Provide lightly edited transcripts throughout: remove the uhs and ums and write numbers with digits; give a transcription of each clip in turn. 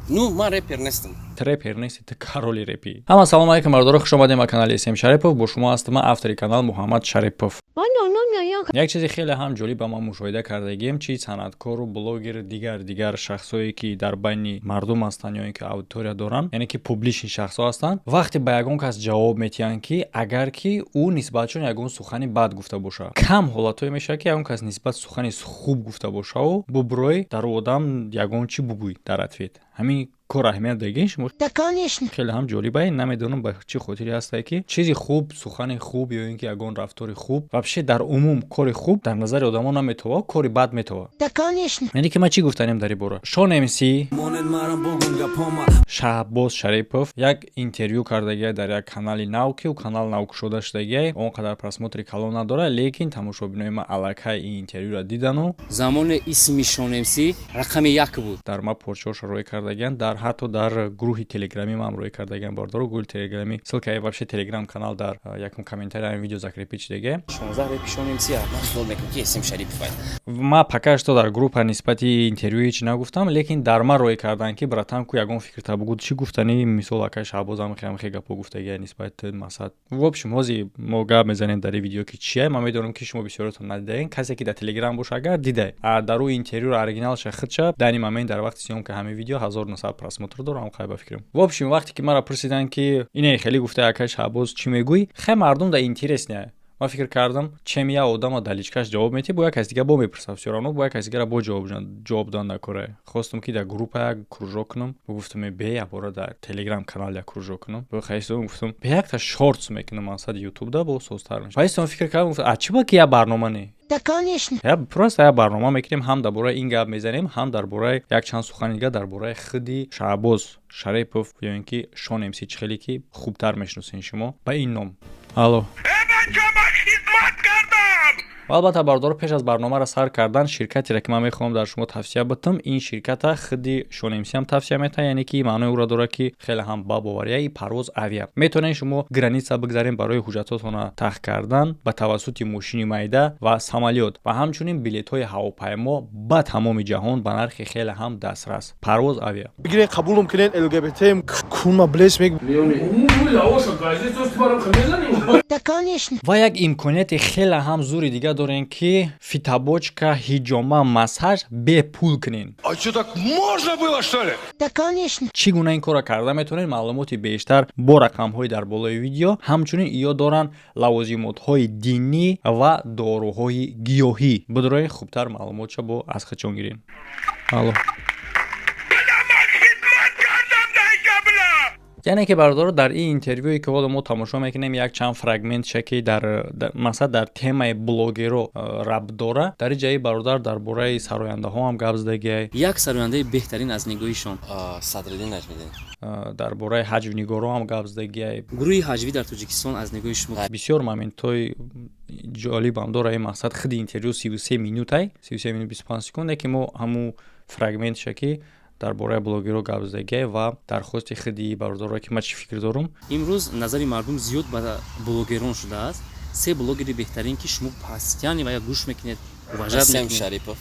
Ну, ман репер нестам. Репер нести, ту короли репӣ. Ҳама салом алейкум, бардоро, хуш омадем ба канали СМ Шарипов. Бо шумо ҳастам ман, автори канал Муҳаммад Шарипов. Як чизи хеле ҳам ҷолиб ба ман мушоҳида кардагием: чи санъаткору блогер, дигар дигар шахсое, ки дар байни мардум ҳастанд ё ин ки аудитория доранд, яъне ки публичный шахсҳо ҳастанд, вақте ба ягон кас ҷавоб метиҳанд, ки агар ки ӯ нисбатшон ягон сухани бад гуфта бошад. Кам ҳолатҳое мешавад, ки ягон кас нисбат сухани хуб гуфта бошаву бубурой дар одам ягон чӣ бугӯй дар ответ. Ҳамин кор аҳамият дагин шумо? Да, конечно. Хеле ҳам ҷолибае. Намедонам, ба чӣ хотире ҳастае, ки чизи хуб, сухани хуб ё ин ки ягон рафтори хуб, вообще дар умум кори хуб дар назари одамо наметова, кори бад метова. Да, конечно. Яъне ки ман чӣ гуфтанем дар ин бора? Шон МС, Шаҳбоз Шарипов, як интервю кардагия дар як канали нав, ки ӯ канал навкушода шудагия, он қадар просмотри калон надорад, лекин тамошобинои ман аллакай ин интервюро дидану Замоне исми Шон МС рақами як буд. Дар ма порчаҳоша рӯй кардагиян, дар ҳатто дар гурӯҳи телеграмӣ ман рӯй кардагиям. Бардоро, гурӯҳи телеграмӣ, ссылкаи вообще телеграм канал дар якум комментарий ҳамин видео закрепить шудагия. 16 репи Шон МС. Ман хиёл мекунам, ки СМ Шарипов. Ма пока что дар группа нисбати интервю ҳеч нагуфтам, лекин дар ман рӯй кардан, ки братан, ку ягон фикрта бугӯ, чӣ гуфтани. Мисол, акай Шаҳбоз ҳамхе гапҳо гуфтагия нисбати масад. В общем, ҳозир мо гап мезанем дар ин видео, ки чия. Ман медонам, ки шумо бисёротон надидаен. Касе ки дар телеграм боша, агар дидай, а дар ӯ интервюро оригиналша худша дар ин момент, дар вақти съёмка ҳамин видео, 1900 просмотр дорам, қай ба фикрам. В общем, вақте ки маро пурсиданд, ки ине хеле гуфта акай Шаҳбоз, чӣ мегӯӣ, хе мардум да интересно. Ман фикр кардам, чем я одама дар личкаш ҷавоб метиҳ, бо як каси дига бо мепурсад, всё равно бо як каси дигара бо ҷавоб додан дар кора. Хостум, ки дар группа як кружок кунам. Гуфтам, бе якбора дар телеграм канал як кружок кунам. Хайстом, гуфтам, бе якта шортс мекунам, мақсад ютуб да бо созтар мешавад. Хайстом, фикр кардам, гуфтам, а чӣ ба ки як барнома не? Да, конечно. Я просто як барнома мекунем, ҳам дар бораи ин гап мезанем, ҳам дар бораи якчанд сухани дигар, дар бораи худи Шаҳбоз Шарипов ё ин ки Шон МС, чӣ хеле ки хубтар мешиносен шумо ба ин ном. Алло. Ва албатта, бардоро, пеш аз барномаро сар кардан, ширкатеро, ки ман мехоҳам дар шумо тавсия битам, ин ширката худи Шон МС ҳам тавсия метаҳад, яъне ки маънои ӯро дорад, ки хеле ҳам ба боварияи Парвоз Авиа метавонед шумо граница бигзарем барои ҳуҷҷатотонро тах кардан ба тавассути мошини майда ва самолёт, ва ҳамчунин билетҳои ҳавопаймо ба тамоми ҷаҳон ба нархи хеле ҳам дастрас. Парвоз Авиа. Бигирен, қабулум кунен, ЛГБТ кунма блес мег. Да, конечно. Ва як имконияти хеле ҳам зури дига дорем, ки фитобочка, ҳиҷома, массаж бепул кунен. А что, так можно было, что ли? Да, конечно. Чӣ гуна ин корро карда метавонед, маълумоти бештар бо рақамҳои дар болои видео. Ҳамчунин иё доранд лавозимотҳои динӣ ва доруҳои гиёҳӣ. Бидороед, хубтар маълумотша бо аз худшон гирем. Алло. Яъне ки, бародаро, дар ин интервюе, ки ҳоло мо тамошо мекунем, як чанд фрагментша, ки дар масалан дар темаи блогеро рабт дора. Дар ин ҷаи бародар дар бораи сарояндаҳо ҳам гап задагиай. Як сарояндаи беҳтарин аз нигоҳишон? Садриддин Наҷмиддин. Дар бораи ҳаҷвнигоро ҳам гап задагиай. Гурӯҳи ҳаҷвӣ дар Тоҷикистон аз нигоҳи шумо? Бисёр моментҳои ҷолибам дора. Ин мақсад худи интервю 33 минутай, 33 минут 25 секунде, ки мо ҳамун фрагментша, ки дар бораи блогерро гап задагиай ва дархости худи бародаро, ки ман чӣ фикр дорум. Имрӯз назари мардум зиёд ба блогерон шудааст. Се блогери беҳтарин, ки шумо постоянно ва я гӯш мекунед, уважать Сем мекунед? Шарипов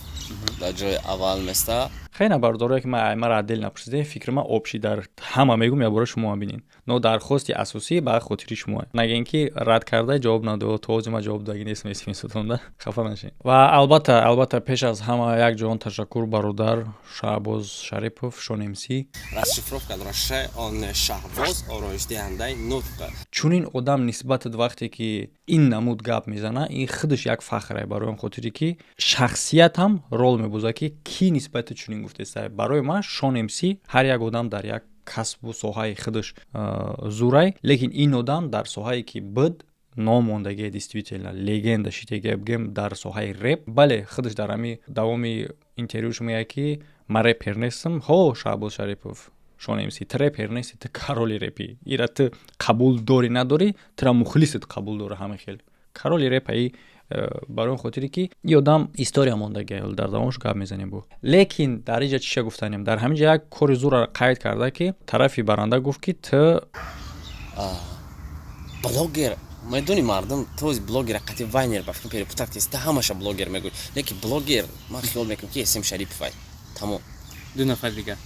дар ҷои аввал места. Хеле бародарое, ки ман мара отдельно напурсидем, фикри ман общий дар ҳама мегум, якбора шумо бинин, но дархости асосӣ ба хотири шумо. Нагӯен, ки рад карда, ҷавоб надод, то ҳозир ман ҷавоб даги нестам смсотонда, хафа нашед. Ва албатта, пеш аз ҳама як ҷаҳон ташаккур, бародар Шаҳбоз Шарипов, Шон МС. Расшифровка дора: Ш он Шаҳбоз, ороишдиҳандаи нутқ. Чунин одам нисбатат вақте ки ин намуд гап мезана, ин худаш як фахре барои он хотире, ки шахсиятам рол мебозад, ки кӣ нисбати чунин гуфтеста. Барои ман Шон МС, ҳар як одам дар як касбу соҳаи худаш зурай, лекин ин одам дар соҳае, ки буд, ном мондагие, действительно легенда шидагия, бигем, дар соҳаи реп. Бале, худаш дар ҳами давоми интервюш мегӯяд, ки ман репер нестам. Ҳо, Шаҳбоз Шарипов, Шон МС, ту репер нести, ту короли репӣ. Ира ту қабул дорӣ, надорӣ, тура мухлисат қабул дора. Ҳама хел короли репаи барои он хотире, ки и одам история мондагия, дар давомаш гап мезанем бо. Лекин дар инҷа чиша гуфтанем? Дар ҳамин ҷа як кори зурро қайд карда, ки тарафи баранда гуфт, ки ту Блогер, медони, мардум то блогера қати вайнер ба фикр перепутать кеста, ҳамаша блогер мегӯй, лекин блогер ман хиёл мекунам, ки Эсем Шариповай, тамом. Ду нафар дигар?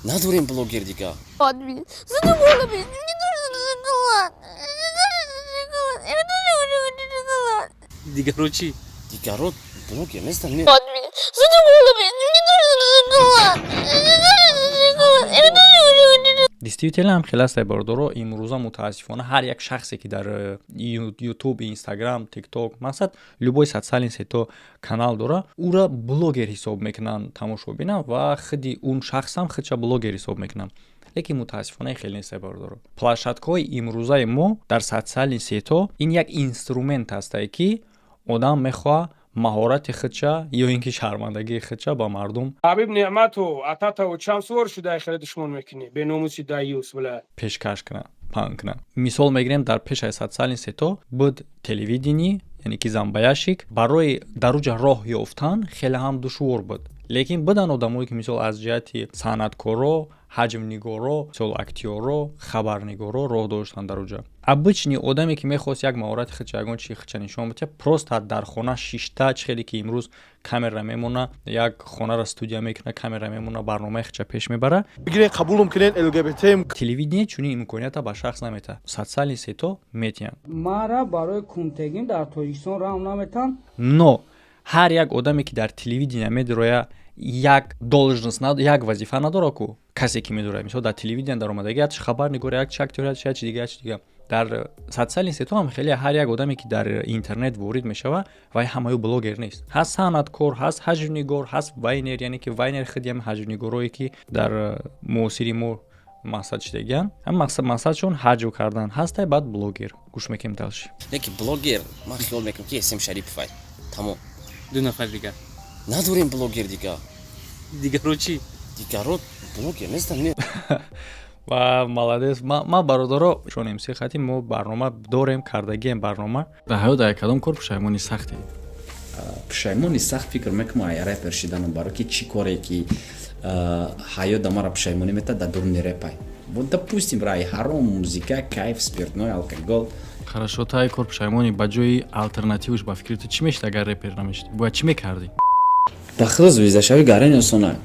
Надорем блогер дига. Блин, задумала, блин, мне нужен шоколад. Мне нужен шоколад. Я тоже хочу шоколад. Дигаро чӣ? Дигаро блогер нестан, не. Блин, задумала, блин, мне нужен шоколад. Мне нужен шоколад. Я тоже хочу. Действительно ҳам хеле аст, бародаро. Имрӯза, мутаассифона, ҳар як шахсе, ки дар Ютуб, Инстаграм, Тикток, мақсад, любой социальный сето канал дора, ӯра блогер ҳисоб мекунанд тамошобина ва худи он шахсам худша блогер ҳисоб мекунанд. Лекин, мутаассифона, ин хеле нест, бародаро. Площадкаҳои имрӯзаи мо дар социальный сето ин як инструмент ҳастае, ки одам мехоҳад маҳорати худша ё ин ки шармандагии худша ба мардум Ҳабиб Неъмату ататаву чанд сувор шуда, хеле душмон мекунӣ, беномуси даюс, бла. пешкаш кунад, паҳн кунад. Мисол мегирем, дар пешаи социальный сето буд телевидение, яъне ки зомбоящик. Барои дар уҷа роҳ ёфтан хеле ҳам душвор буд, лекин буданд одамое, ки, мисол, аз ҷиҳати санъаткоро, ҳаҷмнигоро, мисол, актёро, хабарнигоро роҳ доштанд дар уҷа. Обычный одаме, ки мехост як маҳорати худша, ягон чи худша нишон бидиҳад, просто дар хона шишта, чӣ хеле ки имрӯз камера мемона, як хонаро студия мекуна, камера мемона, барномаи худша пеш мебара. Бигирен, қабулум кунен, ЛГБТ. Телевидение чунин имконията ба шахс наметаҳад, социальный сето метиҳанд. Мара барои кумтегин дар Тоҷикистон раҳм наметан. Но ҳар як одаме, ки дар телевидения медироя, як должность, як вазифа надора ку. Касе ки медорад, мисол, дар телевидения даромадаги, як хабарнигор, як чи актёр, як чи дига, як чи дига. Дар социальный сето ҳам хеле ҳар як одаме, ки дар интернет ворид мешава, вай ҳамаю блогер нест. Ҳаст санъаткор, ҳаст ҳаҷвнигор, ҳаст вайнер, яъне ки вайнер худиам ҳаҷвнигорое, ки дар муосири мо мақсад шидагиян, ҳам мақсадшон ҳаҷв кардан ҳастай. Баъд блогер. Гӯш мекунем дальше. Лекин блогер ман хиёл мекунам, ки Эсем Шариповай, тамом. Ду нафар дигар. Надорем блогер дига. Дигаро чӣ? Дигаро блогер нестан, не. Ва молодец. Ма, бародаро, Шон МС хати мо барнома дорем, кардагием барнома. Дар ҳаёт дар кадом кор пушаймони сахте? Пушаймони сахт, фикр мекунам, ай репер шиданам, баро ки чӣ коре ки ҳаёт да мара пушаймонӣ метад, дар дуруни репай. Вот, допустим, рай ҳаром, музика, кайф, спиртной, алкогол. Хорошо, та ай кор пушаймонӣ, ба ҷои алтернативаш ба фикри ту чӣ мешид? Агар репер намешидӣ, бояд чӣ мекардӣ? Ба худо, звездашавӣ гарани осона.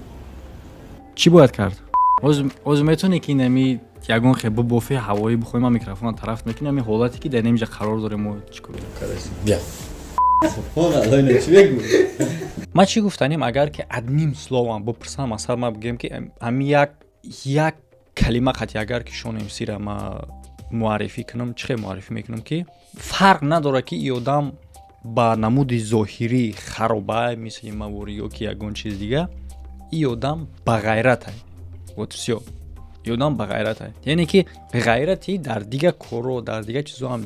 Чӣ бояд кард? Ҳозир метавонӣ, ки инами ягон хе бубофи ҳавоӣ бихоҳӣ, ман микрофона тараф мекунӣ, ҳамин ҳолате, ки дар инҷа қарор дорем, мо чӣ кор? Бия. Ман чӣ гуфтанем? Агар ки одним словом бипурсам, масалан, ман бигӯем, ки ҳамин як калима қати агар ки Шон МСра ма муаррифӣ кунам, чӣ хел муаррифӣ мекунам, ки фарқ надорад, ки и одам ба намуди зоҳирӣ харобай, мисли мавори ё ки ягон чиз дига, и одам бағайратай. Вот всё, и одам бағайратай, яъне ки ғайрати дар дигар корро, дар дигар чизо ҳам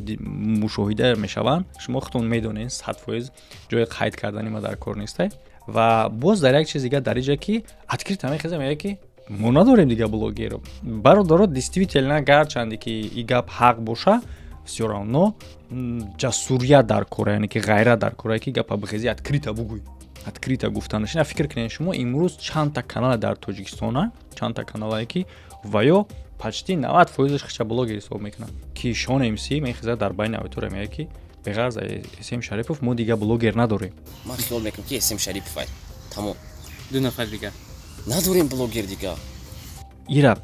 мушоҳида мешаванд. Шумо худтон медонед, 100%, ҷои қайд кардани ма дар кор нестай. Ва боз дар як чиз дигар, дар иҷа ки открыто мехеза, мега, ки мо надорем дигар блогеро. Бародаро, действительно, гарчанде ки и гап ҳақ боша, всё равно ҷасурият дар кора, яъне ки ғайрат дар кора, ки гапа бихези, открыто бугӯй. Открыто гуфтанаш ина, фикр кунед шумо, имрӯз чандта канала дар Тоҷикистона, чандта каналае, ки ва ё почти 90 фоизаш хича блогер ҳисоб мекунанд, ки Шон МС мехезад, дар байни аудитория мега, ки беғарз Эсем Шарипов мо дигар блогер надорем. Ман хиёл мекунам, ки Эсем Шариповай, тамом. Ду нафар дигар. Надорем блогер дига. Ира,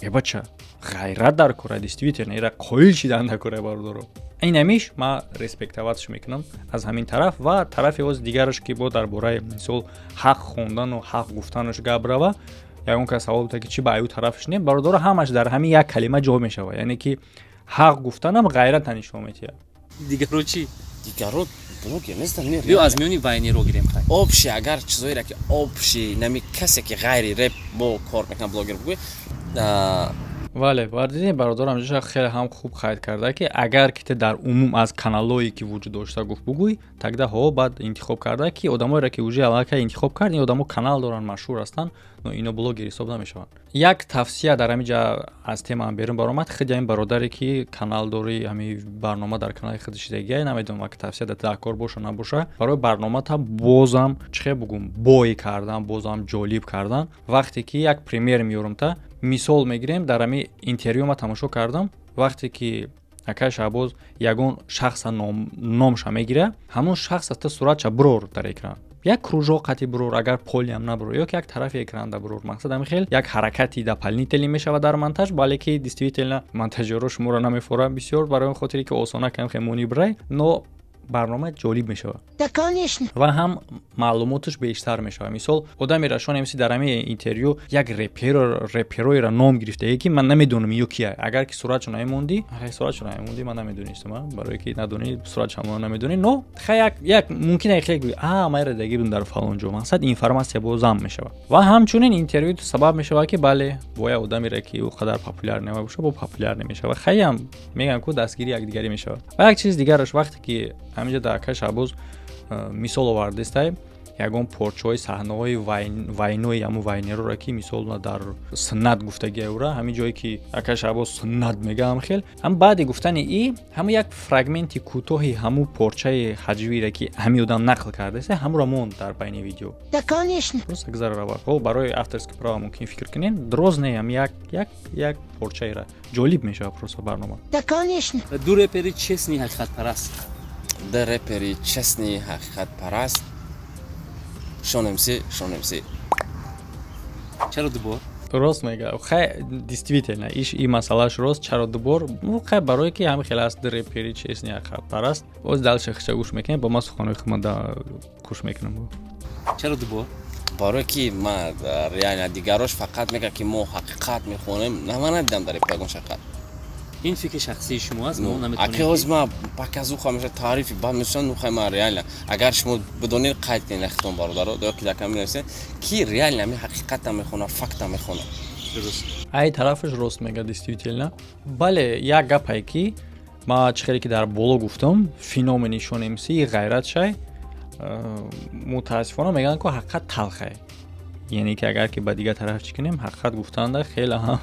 эбача, ғайрат дар кора, действительно, ира қоил шидан дар кора, бародаро. Ин ҳамиш ма респектоватш мекунам аз ҳамин тараф. Ва тарафи оз дигараш, ки бо дар бораи, мисол, ҳақ хондану ҳақ гуфтанаш гап рава, ягон кас савол бута, ки чӣ ба аю тарафаш не. Бародаро, ҳамаш дар ҳамин як калима ҷо мешавад, яъне ки ҳақ гуфтанам ғайрата нишон медиҳад. Дигаро чӣ? Дигаро блогер нестан, не. Биё, аз миёни вайнеро гирем, хай. Общий, агар чизоеро, ки общий нами касе, ки ғайри реп бо кор мекунад, блогер бугӯй. Вале дидем, бародарам, ҷоша хеле ҳам хуб қайд карда, ки агар ки ту дар умум аз каналҳое, ки вуҷуд дошта, гуфт бугӯй, тогда ҳо. Баъд интихоб карда, ки одамоеро, ки уже аллакай интихоб кард, ин одамо канал доранд, машҳур ҳастанд, но ино блогер ҳисоб намешаванд. Як тавсия дар ҳамин ҷа аз темаам берун баромад. Худи ҳамин бародаре, ки канал дори, ҳамин барнома дар канали худи шидагия, намедонам, ак тавсия дар даҳкор боша, набоша, барои барномата бозам, чӣ хел бугум, бой кардан, бозам ҷолиб кардан. Вақте ки як пример меёрам, та мисол мегирем, дар ҳамин интервю ма тамошо кардам, вақте ки акай Шаҳбоз ягон шахса номша мегира, ҳамон шахс та суратша бирор дар экран. Як кружок қати бурур, агар полиам набурур, ё ки як тарафи экранда бурур. Мақсад, ҳамин хел як ҳаракати дополнительный мешавад дар монтаж. Бале, ки действительно монтажёро шуморо намефорам бисёр, барои он хотире ки осона кам хемонӣ бирай, но барнома ҷолиб мешавад. Да, конечно. Ва ҳам маълумоташ бештар мешавад. Мисол, одами Рашон МС дар ҳамин интервю як репероеро ном гирифтае, ки ман намедонам ё кия. Агар ки суратшо намемондӣ, суратшо намемондӣ, ман намедонистам. Барое ки надонӣ, суратшо намедонӣ, но ха як мумкин е хеле а майра даги будам дар фалон ҷо. Мақсад, информация бозам мешавад ва ҳамчунин интервю сабаб мешавад, ки бале, бояд одамере, ки ӯ қадар популяр намебошад, бо популяр намешавад. Хаям мегӯям, ку дастгири якдигарӣ мешавад. Ва як чизи дигараш, вақте ки ҳаминҷа дар акай Шаҳбоз мисол овардистай, ягон порчаҳои саҳнаҳои вайнои ҳамун вайнероро, ки мисол дар суннат гуфтагия ура, ҳамин ҷое ки акай Шаҳбоз суннат мега, ҳам хел ҳам баъди гуфтани и ҳамун як фрагменти кӯтоҳи ҳамун порчаи ҳаҷвире, ки ҳамин одам нақл кардааст, ҳамуро монд дар байни видео. Да, конечно. Просто гузара рава. Хоб, барои авторский права мумкин фикр кунем, дроз не, ҳам як порчаира ҷолиб мешавад просто барнома. Да, конечно. Ду репери честный, ҳақиқатпараст. Ду репери честный, ҳақиқатпараст: Шон МС, Шон МС. Чаро дубор? Рост мега. Хай, действительно, иш и масъалааш рост. Чаро дубор? Ну, хай, барое ки ҳами хел аст, репери честный, ҳақиқатпараст. Боз дальше хича гӯш мекунем, бо ма суханои худ ма гӯш мекунам. Чаро дубор? Барое ки ма реально дигарош фақат мега, ки мо ҳақиқат мехонем. На, ман надидам дар ягон ҳақиқат. Ин фикри шахсии шумо аст, мо наметавонем. Аки, ҳозир ма показуха меша, таърифи бад мешавам. Ну хай, ма реально, агар шумо бидонед, қайд кунед лахтон, бародаро, ё ки дар камера нависед, ки реально ҳами ҳақиқата мехона, факта мехона. Дуруст. Ай тарафаш рост мега, действительно. Бале, як гапае, ки ма чӣ хеле ки дар боло гуфтам, феномени Шон МС ғайрат шай, мутаассифона мегӯянд, ку ҳақиқат талхае. Яъне ки агар ки ба дигар тараф чӣ кунем, ҳақиқат гуфтанда хеле ҳам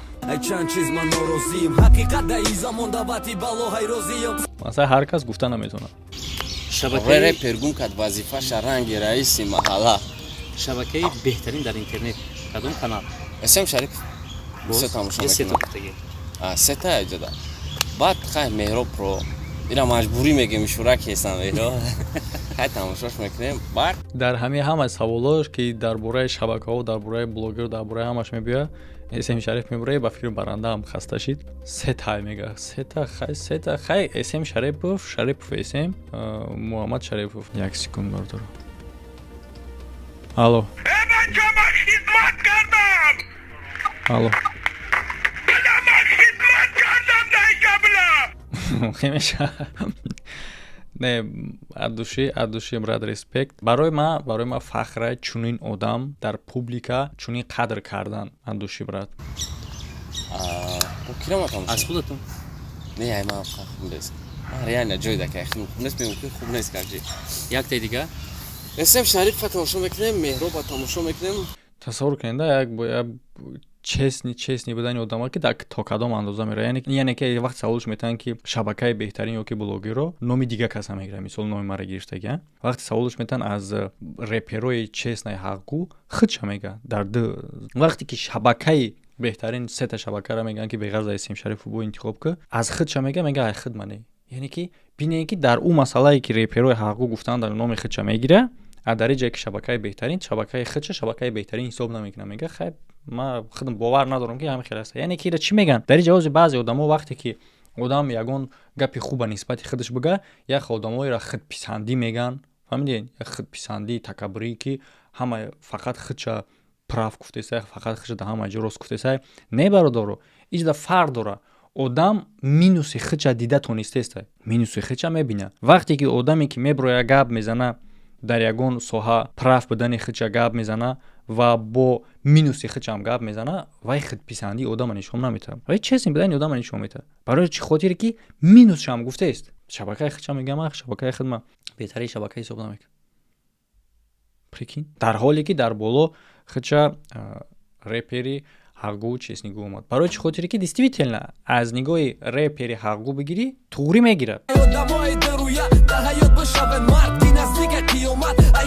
Чанд чиз ман норозием, ҳақиқат дар ин замон давати балоҳай розием. Масалан, ҳар кас гуфта наметавонад. Шабакаи Репер гум кард вазифаша, ранги раиси маҳалла. Шабакаи беҳтарин дар интернет кадом канал? Эсем Шарипов бисёр тамошо Се мекунам. гуфтагӣ. Сета иҷода. Баъд хай, Меҳроб Про, ира маҷбурӣ мегем, шура кесам меҳроб, хай, тамошош мекунем. Баъд Дар ҳамаи ҳама саволош, ки дар бораи шабакаҳо, дар бораи блогер, дар бораи ҳамаш мебиёяд, Эсем Шариф мебурад. Ба фикри барандаам хаста шид. Сета мега, сета, хай, сета, хай, Эсем Шарипов, Шарипов Эсем, Муҳаммад Шарипов. Як секунд, бардор. Алло, алло. Хемеша не, от души, от души, брат, респект. Барои ма фахра чунин одам дар публика чунин қадр кардан. От души, брат. Кирама тамошо? Аз худатон. Не, ай, ман хуб нест. Ман реально ҷой дака хуб нест, мегӯм, ки хуб нест карҷи. Яктаи дигар. Эсем Шарифа тамошо мекунем, Меҳроба тамошо мекунем. Тасаввур кунед, як честный будани одама, ки то кадом андоза мера. Яъне ки вақте саволш метаҳанд, ки шабакаи беҳтарин ё ки блогерро, номи дигар каса мегирад, мисол, номи мара гирифтаги. Вақте саволш метаҳанд аз реперои честный, ҳақгӯ, худша мега дар ду. Вақте ки шабакаи беҳтарин, сета шабакаро мегӯянд, ки беғарз аз Эсем Шарифу бо интихоб ки, аз худша мега, ай худ мане. Яъне ки бинед, ки дар ӯ масъалае, ки реперои ҳақгӯ гуфтанд, дар номи худша мегира, а дар ин ҷое, ки шабакаи беҳтарин, шабакаи худша шабакаи беҳтарин ҳисоб намекунад, мега, хай, ма худам бовар надорам, ки ҳамин хел аст. Яъне ки ира чӣ мегӯянд дар ин ҷавози? Баъзе одамо, вақте ки одам ягон гапи хуба нисбати худаш бига, як одамоеро худписандӣ мегӯянд. Фаҳмидед? Як худписандии такаббурӣ, ки ҳама фақат худша прав гуфтеса, фақат худша дар ҳама ҷо рост гуфтеса. Не, бародаро, иҷда фарқ дора. Одам минуси худша дида тонистеста, минуси худша мебина. Вақте ки одаме, ки меброя, гап мезана, дар ягон соҳа прав будани худша гап мезана ва бо минуси худшам гап мезана, вай худписандии одама нишон наметавад, вай честный будани одама нишон метавад. Барои чӣ хотире ки минусшам гуфтест, шабакаи худша мегам, шабакаи худ ма беҳтарин шабака ҳисоб намекунам. Прикинь, дар ҳоле ки дар боло худша репери ҳақгӯ, честный гӯ омад. Барои чӣ хотире ки действительно аз нигоҳи репери ҳақгӯ бигирӣ, туғрӣ мегирад.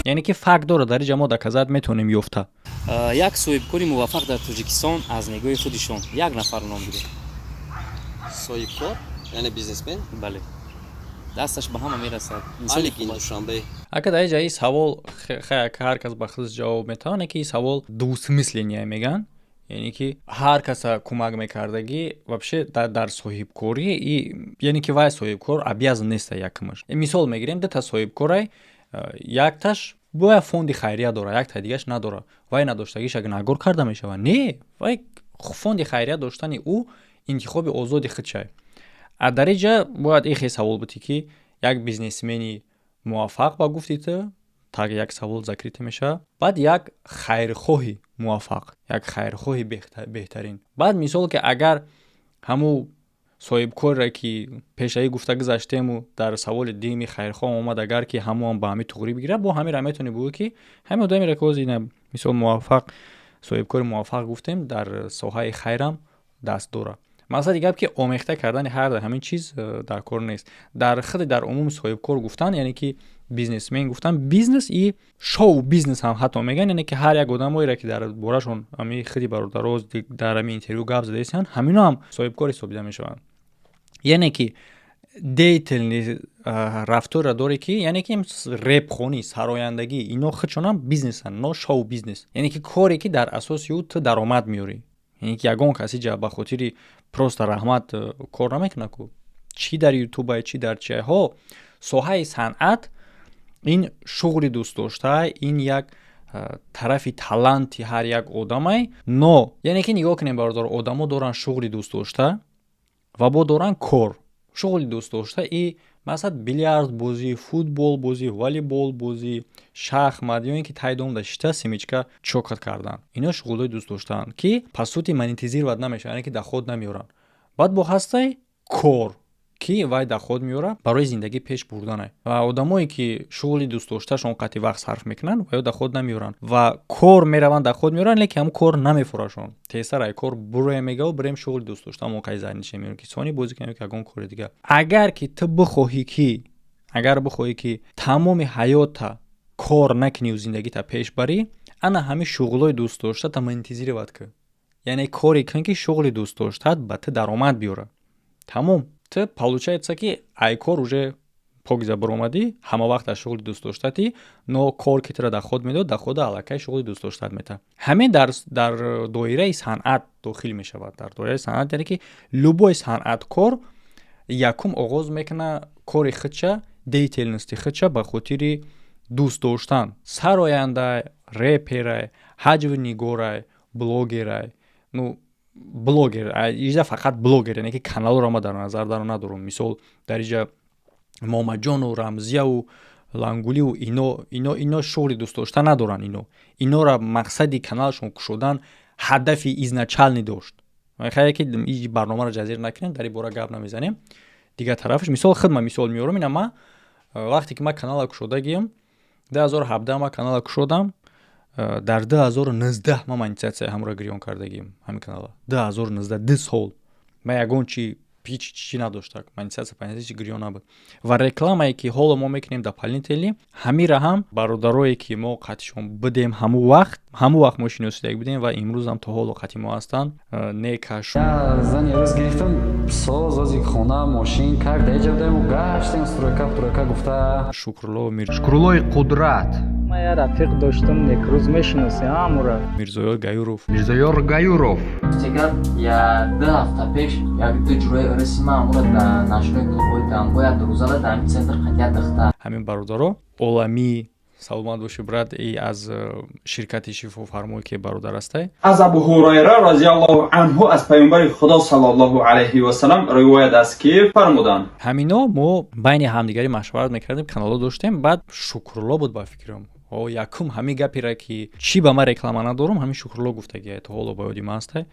Яъне ки факт дорад, дар инҷа мо доказать метавонем ёфта. Як соҳибкори муваффақ дар Тоҷикистон аз нигоҳи худишон як нафар ном биред. Соҳибкор, яъне бизнесмен? Бале. Дасташ ба ҳама мерасад. Инсони Алик хуб аст. Душанбе. Ака, дар ҷа ин савол ҳар кас ба худаш ҷавоб метавонад, ки ин савол двусмысленный меган, яъне ки ҳар каса кӯмак мекардагӣ вообще дар соҳибкорӣ, яъне ки вай соҳибкор обязан неста. Якумаш, мисол мегирем, дута соҳибкорай, якташ бояд фонди хайрия дорад, якта дигаш надорад. Вай надоштагиша гунаҳгор карда мешавад? Не, вай фонди хайрия доштани ӯ интихоби озоди худшай. А дар ин ҷа бояд ихе савол бутӣ, ки як бизнесмени муваффақ ба гуфти ту, так як савол закрыто мешавад. Баъд як хайрхоҳи муваффақ, як хайрхоҳи беҳтарин. Баъд мисол, ки агар ҳамун соҳибкорре, ки пешаӣ гуфта гузаштему, дар саволи дуюми хайрхоҳ омад, агар ки ҳамоам ба ҳамин туғрӣ бигирад, бо ҳаминра метавонӣ бугӯӣ, ки ҳамин одамеро, ки ҳозир мисол муваффақ, соҳибкори муваффақ гуфтем, дар соҳаи хайрам даст дорад. Мақсади гап, ки омехта кардани ҳар ҳамин чиз дар кор нест. Дар худи дар умум соҳибкор гуфтан, яъне ки бизнесмен гуфтан, бизнес и шоу бизнес ҳам ҳатто мегӯян, яъне ки ҳар як одамоеро, ки дар борашон ҳами худи бародаро дар ҳамин интервю гап задаистанд, ҳамино ҳам соҳибкор ҳисобида мешаванд. Яъне ки деятельный рафторро доре, ки яъне ки репхонӣ, сарояндагӣ, ино худшонам бизнесанд, но шоу бизнес, яъне ки коре, ки дар асоси ӯ ту даромад меёрӣ. Яъне ки ягон каси ҷа ба хотири просто раҳмат кор намекунад ку, чӣ дар ютубай, чӣ дар чиҳо. Соҳаи санъат ин шуғли дӯстдошта, ин як тарафи таланти ҳар як одамай. Но яъне ки нигоҳ кунем, бародар, одамо доранд шуғли дӯстдошта ва бо доранд кор. Шуғли дӯстдошта и масалан билярд бозӣ, футбол бозӣ, волейбол бозӣ, шахмат ё ин ки таи домда шита семечка чокат кардан, ино шуғлҳои дӯстдоштаанд, ки по сути монетизировать намешаванд, яъне ки доход намеёранд. Баъд бо ҳастай кор, ки вай доход меёрад, барои зиндагӣ пеш бурданай. Ва одамое, ки шуғли дӯстдоштаашон қати вақт сарф мекунанд, ва ё доход намеёранд ва кор мераванд, доход меёранд, лекин ҳамн кор намефурашон. Тезтар ай кор буроя мегаву бирем шуғли дӯстдоштаамон қай зарнишем, ё ки сони бозӣ кунем, ё ки ягон кори дигар. Агар ки ту бихоҳӣ ки, агар бихоҳӣ, ки тамоми ҳаётта кор накуниву зиндагита пеш барӣ, ана ҳамин шуғлҳои дӯстдоштата монетизировать кун, яъне коре кун, ки шуғли дӯстдоштаат ба ту даромад биёрад. Тамом. Ту получается, ки ай кор уже покиза баромадӣ, ҳама вақт аз шуғли дӯстдоштатӣ, но кор ки тура доход медод, дохода аллакай шуғли дӯстдоштат метавад. Ҳамин дар доираи санъат дохил мешавад. Дар доираи санъат, яъне ки любой санъаткор якум оғоз мекунад кори худша, деятельности худша ба хотири дӯст доштан: сарояндай, реперай, ҳаҷвнигорай, блогерай. Ну, блогер иҷа фақат блогер, яъне ки каналро ма дар назар дар надорам. Мисол, дар иҷа Момаҷону Рамзияву Лангуливу ино шуғли дӯстдошта надоранд. Инора мақсади каналшон кушодан ҳадафи изначальный дошт. Хае ки барномаро ҷазир накунем, дар ин бора гап намезанем. Дигар тарафаш, мисол, худ ма мисол меорам. Ина ма вақте ки ма канала кушодагиям, 2017 ма канала кушодам, дар 2019 ма монетизатсияи ҳамро гирён кардагием, ҳамин канала. 2019, 2 сол ма ягон чи, ҳеҷ чӣ надошта, монетизатсия панҷ гирён набуд. Ва рекламае, ки ҳоло мо мекунем дополнительный, ҳамира ҳам бародарое, ки мо қатишон будем ҳамун вақт мо шиносидаг будем ва имрӯзам то ҳоло қати мо ҳастанд, некаш. Зани рӯз гирифтам, соз ози хона, мошин как даиҷа будем, гаштем, стройка, тройка гуфта. Шукрулло. Шукруллои Қудрат. Ма я рафиқ доштам, некрӯз мешиноси амура. Мирзоёр Гаюров. Мирзоёр Гаюров. Дигар я 2 ҳафта пеш як ду ҷурои ырыси ма амура дар нашрияи клубҳои Дамбо як рӯзара дар ҳамин центр қатия дихта. Ҳамин бародаро оламӣ, саломат бошӣ, брат. И аз ширкати Шифофармой, ки бародар ҳастай. Аз Абу Ҳурайра разиаллоҳу анҳу аз паёмбари Худо саллаллоҳу алайҳи васалам ривоят аст, ки фармуданд: Ҳамино мо байни ҳамдигарӣ машварат мекардем, каналҳо доштем. Баъд Шукрулло буд, ба фикрам, о якум ҳамин гапера, ки чӣ ба ман реклама надорам, ҳамин Шукрулло гуфтагия, то ҳоло ба ёди ман ҳастай.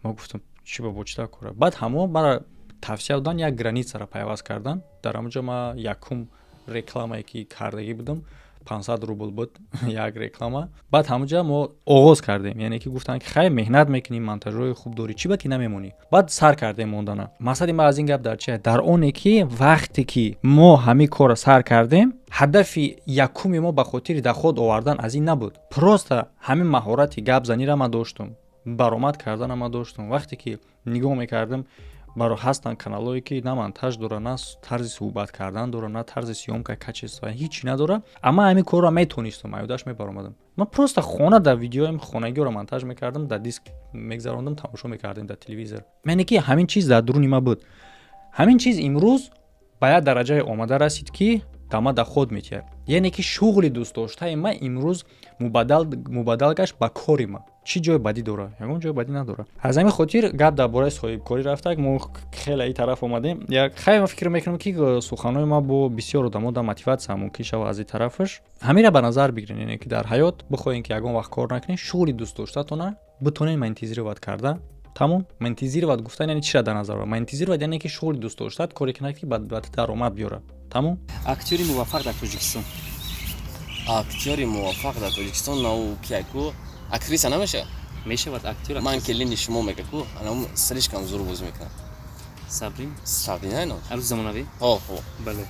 Ма гуфтам, чӣ ба бо чита кора. Баъд ҳамо мара тавсия додан, як границаро пайваст кардан. Дар ҳамонҷо ма якум рекламае, ки кардагӣ будам, 500 рубл буд як реклама. Баъд ҳамонҷа мо оғоз кардем, яъне ки гуфтанд, ки хай, меҳнат мекунӣ, монтажҳои хуб дорӣ, чӣ ба ки намемонӣ? Баъд сар кардем мондана. Мақсади ман аз ин гап дар чи? Дар оне ки вақте ки мо ҳамин корро сар кардем, ҳадафи якуми мо ба хотири доход овардан аз ин набуд. Просто ҳамин маҳорати гап занира ман доштум, баромад кардана ман доштум. Вақте ки нигоҳ мекардам. Баро ҳастанд каналҳое, ки на монтаж дора, на тарзи суҳбат кардан дора, на тарзи съёмка, качество, ҳичи надора. Амма ҳамин корро метонистам, аюдаш мебаромадам. Ман просто хона дар видеоям хонагиро монтаж мекардам, дар диск мегзарондам, тамошо мекардем дар телевизор. Яъне ки ҳамин чиз дар дуруни ма буд. Ҳамин чиз имрӯз ба як дараҷае омада расид, ки ба ма доход метиҳад. Яъне ки шуғли дӯстдоштаи ма имрӯз мубаддал гашт ба кори ма. Чӣ ҷои бадӣ дора? Ягон ҷои бадӣ надора. Аз ҳамин хотир гап дар бораи соҳибкорӣ рафтак, мо хеле ин тараф омадем. Хай, ман фикр мекунам, ки суханҳои ма бо бисёр одамо да мотиватсия мумкин шава. Аз ин тарафаш ҳамира ба назар бигирен, яъне ки дар ҳаёт бихоҳем, ки ягон вақт кор накунед, шуғли дӯстдоштатона битонед монетизировать карда, тамом. Монетизировать гуфтан яъне чиро дар назар? Монетизировать яъне ки шуғли дӯстдоштат коре кунад, ки ба даромад биёрад, тамом. Актёри муваффақ дар Тоҷикистон? Актёри муваффақ дар Тоҷикистон нау кияку? Актриса намешавад? Мешавад, актёр. Ман келини шумо мега ку, анам слишком зур бозӣ мекунам. Сабрин? Сабрина но. Арӯзи замонавӣ? Ҳо, ҳо. Бале.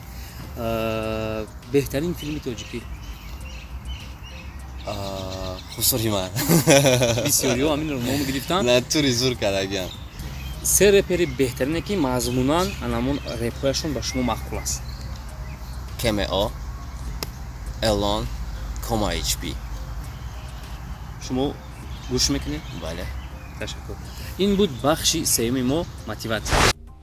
Беҳтарин филми тоҷикӣ? Хусури ман. Бисёриҳо ҳаминро ном гирифтанд. Натури зур кардагиам. Се репери беҳтарине, ки мазмунан анамон репҳояшон ба шумо маъқул аст? КМО, Элон, Кома HB. Шумо гӯш мекунед? Бале. Ташаккур. Ин буд бахши сеюми мо, мотиватсия.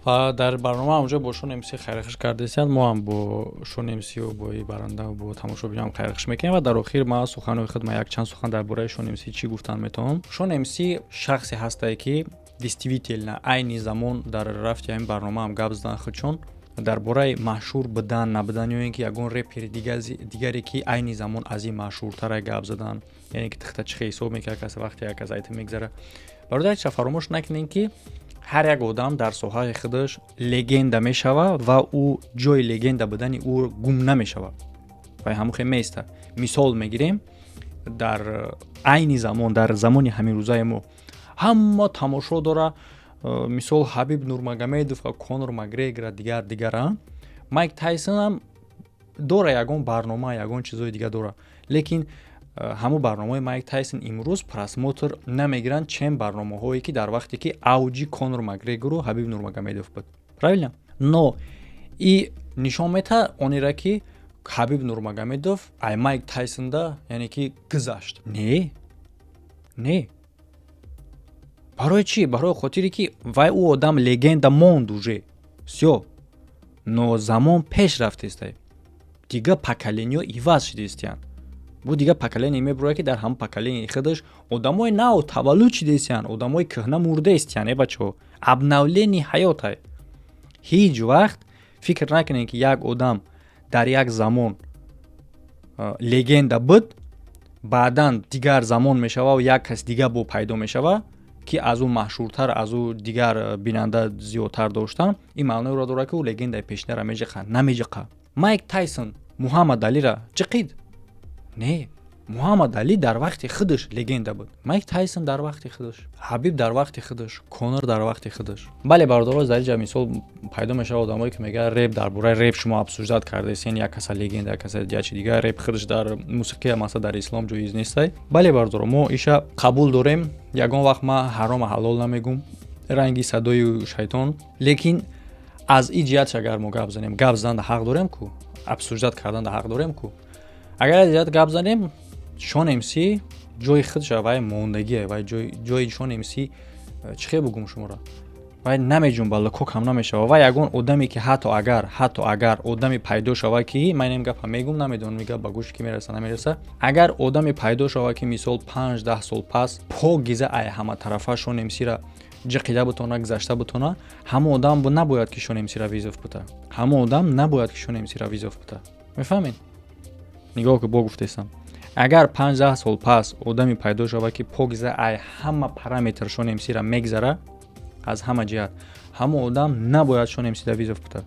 Ва дар барнома ҳамҷо бо Шон МС хайрхуш кардесиянд. Мо ҳам бо Шон МСу бо и баранда, бо тамошобинам хайрхуш мекунем. Ва дар охир ма суханои худ, ма якчанд сухан дар бораи Шон МС чӣ гуфтан метавонам. Шон МС шахсе ҳастае, ки действительно айни замон дар рафти ҳамин барнома ҳам гап задан худшон дар бораи машҳур будан, набудан, ё ин ки ягон репери дигаре, ки айни замон аз ин машҳуртара, гап задан, яъне ки тихта чихе ҳисоб мекард кас, вақте як кас айтим мегзара. Бародар, ча фаромӯш накунем, ки ҳар як одам дар соҳаи худаш легенда мешава ва ӯ ҷои легенда будани ӯ гум намешава ва ҳамон хел меиста. Мисол мегирем, дар айни замон, дар замони ҳаминрӯзаи мо ҳама тамошо дора, мисол, Ҳабиб Нурмагомедов ва Конор Макгрегора, дигар дигара. Майк Тайсон дора ягон барнома, ягон чизои дига дора, лекин ҳамун барномаи Майк Тайсон имрӯз просмотр намегиранд, чем барномаҳое, ки дар вақте ки авҷи Конор Макгрегору Ҳабиб Нурмагомедов буд, правильно? Но и нишон метаҳад онера, ки Ҳабиб Нурмагомедов ай Майк Тайсонда, яъне ки, гузашт. Не, не, барои чӣ? Барои хотире ки вай ӯ одам легенда монд, уже всё. Но замон пеш рафтестай, дига поколениё иваз шудестиянд. Бу дига поколение мебурояд, ки дар ҳамон поколенияи худаш одамои нав таваллуд шудестиянд, одамои кӯҳна мурдаистиянд. Э, бачаҳо, обновление ҳаётай. Ҳеҷ вақт фикр накунед, ки як одам дар як замон легенда буд, баъдан дигар замон мешава, як кас дига бо пайдо мешава, ки аз ӯ машҳуртар, аз ӯ дигар бинанда зиёдтар доштан, ин маъноеро дорад, ки ӯ легендаи пешинара меҷиқа? Намеҷиқа. Майк Тайсон Муҳаммад Алира ҷиқид? Не, Муҳаммад Али дар вақти худаш легенда буд, Майк Тайсон дар вақти худаш, Ҳабиб дар вақти худаш, Конор дар вақти худаш. Бале, бародаро, дар инҷа мисол пайдо мешавад одамое, ки мегӯяд, реп, дар бораи реп шумо обсуждать кардаистен, як каса легенда, як каса дигар чи дигар, реп худаш дар мусиқия, масалан, дар ислом ҷоиз нестай. Бале, бародаро, мо иша қабул дорем. Ягон вақт ма ҳарома ҳалол намегум, ранги садои шайтон. Лекин аз ин ҷиҳатш агар мо гап занем, гап задан ҳақ дорем ку, обсуждать кардан ҳақ дорем ку. Агар аз ҷиҳат гап занем, Шон МС ҷои худша вай мондагие, вай ҷои Шон МС, чӣ хел бугум шуморо, вай намеҷунба, лукокам намешава. Вай ягон одаме, ки ҳатто агар одаме пайдо шава, ки ман ин гапа мегум, намедонам, ин гап ба гӯши ки мераса, намереса, агар одаме пайдо шава, ки мисол 5-10 сол пас покиза ай ҳаматарафа Шон МСра ҷиқида бутона, гузашта бутона, ҳамон одам набояд, ки Шон МСра вызов бута. Ҳамон одам набояд, ки Шон МСра вызов бута. Мефаҳмед? Нигоҳ ки бо гуфтесам, агар 5-10 сол пас одаме пайдо шава, ки покиза ай ҳама параметр Шон МСра мегзара, аз ҳама ҷиҳат, ҳамон одам набояд Шон МСда вызов бута,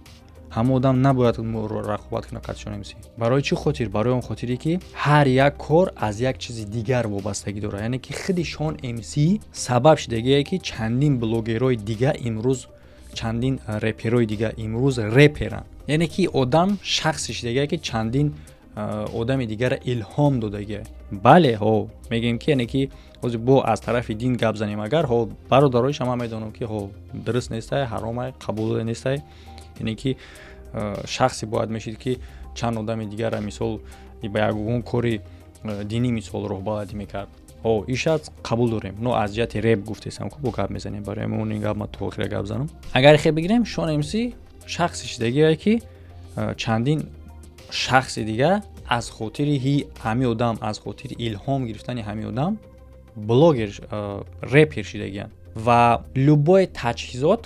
ҳамон одам набояд рақобат кунад қад Шон МС. Барои чӣ хотир? Барои он хотире, ки ҳар як кор аз як чизи дигар вобастагӣ дорад. Яъне ки худи Шон МС сабаб шудагие, ки чандин блогерҳои дига имрӯз, чандин реперои дига имрӯз реперанд. Яъне ки одам шахсе шудагие, ки чандин Одами дигара илҳом додагия. Бале, ҳо, мегӯем ки, яъне ки ҳозир бо аз тарафи дин гап занем, агар ҳо, бародароиша ман медонам, ки ҳо, дуруст нестай, ҳаромай, қабул нестай. Яъне ки шахсе бояд мешид, ки чанд одами дигара, мисол, ба ягон кори динӣ, мисол, роҳбаладӣ мекард. Ҳо, иша қабул дорем, но аз ҷиҳати реп гуфтесам, ку бо гап мезанем, барои он ин гап ма то охира гап занам. Агар хе бигирем, Шон МС шахсе шидагие, ки чандин шахси дига аз хотири ҳами одам, аз хотири илҳом гирифтани ҳами одам блогер, репер шидагиянд. Ва любой таҷҳизот,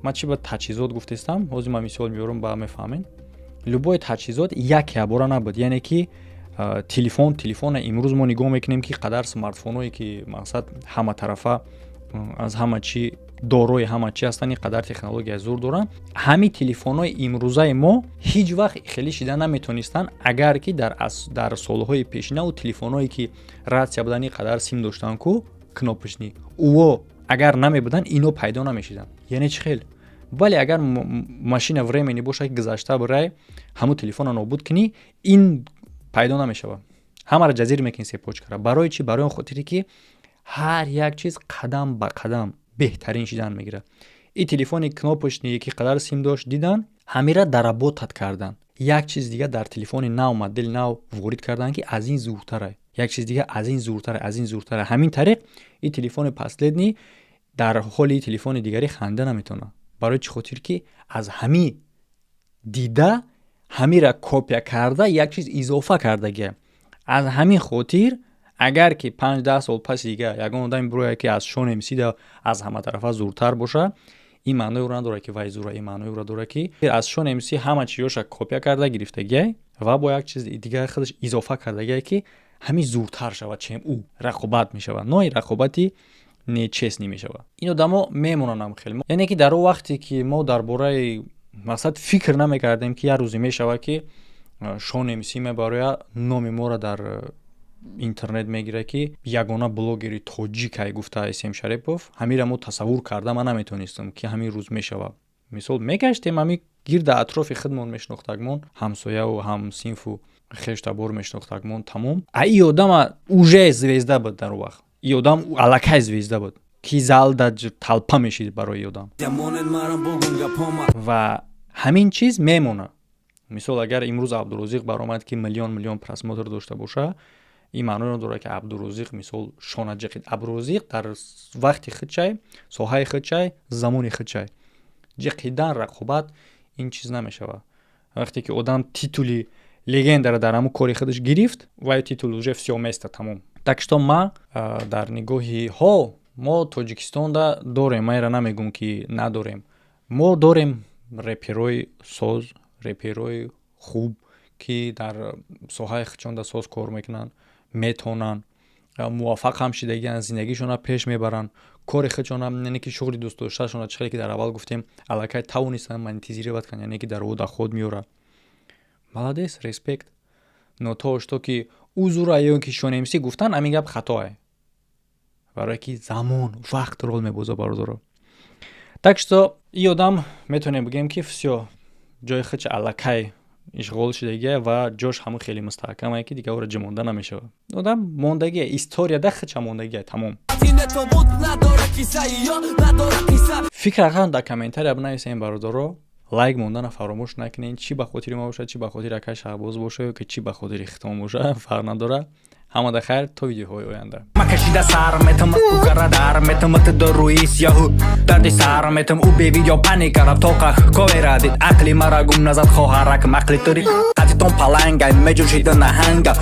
ман чӣ ба таҷҳизот гуфтестам, ҳозир ман мисол меорам, ба мефаҳмед. Любой таҷҳизот як ябора набуд, яъне ки телефон, телефона имрӯз мо нигоҳ мекунем, ки қадар смартфоное, ки мақсад ҳаматарафа аз ҳама чӣ дорои ҳама чӣ ҳастанд, ин қадар технология зур доранд. Ҳамин телефонҳои имрӯзаи мо ҳеҷ вақт хеле шида наметонистанд, агар ки дар солҳои пешинаву телефонҳое, ки ратсия буданд, ин қадар сим доштанд ку, кнопочный, уво агар намебуданд, ино пайдо намешиданд. Яъне чӣ хел? Бале, агар машина времени бошад, ки гузашта бирай, ҳамун телефонро нобуд кунӣ, ин пайдо намешавад, ҳамаро ҷазир мекунӣ цепочка ра. Барои чӣ? Барои он хотире, ки ҳар як чиз қадам ба қадам беҳтарин шидан мегирад. И телефони кнопочный, ки қадар сим дошт, дидан, ҳамира доработать кардан, як чиз дига дар телефони нав, модели нав ворид карданд, ки аз ин зуртара, як чиз дига аз ин зуртара, аз ин зуртара. Ҳамин тариқ и телефони последний дар ҳоли телефони дигарӣ ханда наметавонад. Барои чӣ хотир? Ки аз ҳамин дида, ҳамира копия карда, як чиз изофа кардагия. Аз ҳамин хотир, агар ки 5-10 сол паси дига ягон одаме бирояд, ки аз Шон МСида аз ҳама тарафа зуртар боша, ин маънои ӯро надорад, ки вай зура, ин маънои ӯро дорад, ки аз Шон МС ҳама чизҳоша копия карда гирифтагиай ва бо як чиз дига худаш изофа кардагиай, ки ҳамин зуртар шавад, чем ӯ рақобат мешавад, но ин рақобати нечестный мешавад. Ин одамо мемонанд хеле, яъне ки дар он вақте ки мо дар бораи мақсад фикр намекардем, ки як рӯзе мешавад, ки Шон МС мебарояд, номи моро дар интернет мегирад, ки ягона блогери тоҷикай, гуфта См Шарипов. Ҳамира мо тасаввур карда ман наметонистам, ки ҳамин рӯз мешавад. Мисол, мегаштем, ҳами гирда атрофи худмон мешинохтагмон, ҳамсояву ҳамсинфу хештабор мешинохтагмон, тамом. А и одама уже звезда буд дар он вақт, и одам аллакай звезда буд, ки залда толпа мешид барои одам. Ва ҳамин чиз мемонад. Мисол, агар имрӯз Абдурозиқ баромад, ки миллион миллион просмотр дошта боша, ин маъноро дорад, ки Абдурозиқ, мисол, шона ҷиқид. Абдурозиқ дар вақти худчай, соҳаи худчай, замони худчай ҷиқидан, рақобат ин чиз намешавад. Вақте ки одам титули легендаро дар ҳамун кори худаш гирифт, вай титул уже всё, место, тамом. Так что ма дар нигоҳи ҳо, мо Тоҷикистонда дорем, ман ира намегӯм, ки надорем, мо дорем реперои соз, реперои хуб, ки дар соҳаи худшонда соз кор мекунанд, метавонанд, муваффақ ҳам шидагианд, зиндагишонро пеш мебаранд, кори худшона, яъне ки шуғли дӯстдоштаашона, чӣ хеле ки дар аввал гуфтем, аллакай тавонистанд монетизировать кунанд, яъне ки дар ӯ доход меорад. Молодец, респект. Но то что ки ӯ зура ё ки Шон МС гуфтан, ҳамин гап хатоае, барое ки замон, вақт рол мебозад, бародаро. Так что и одам метавонем бигӯем, ки всё, ҷои худша аллакай ишғол шудагия ва ҷош ҳамун хеле мустаҳкамае, ки дигар ӯро ҷимонда намешавад. Одам мондагия, историяда худша мондагия, тамом. Фикр акан дар комментария бинависем, бародаро. Лайк мондана фаромӯш накунед, чӣ ба хотири ма бошад, чӣ ба хотири акай Шаҳбоз боша ё ки чӣ ба хотири хитом боша, фарқ надорад. Ҳамада хайр, то видеоҳои оянда. Макашида сар метам, укара дар метам, дорӯи сиёҳу дарди сар метам, ӯ бевидео паника рафт тоқа ковера дид, ақли мара гум назад, хоҳарак, мақли тури қатитон паланга меҷӯшида наҳанга.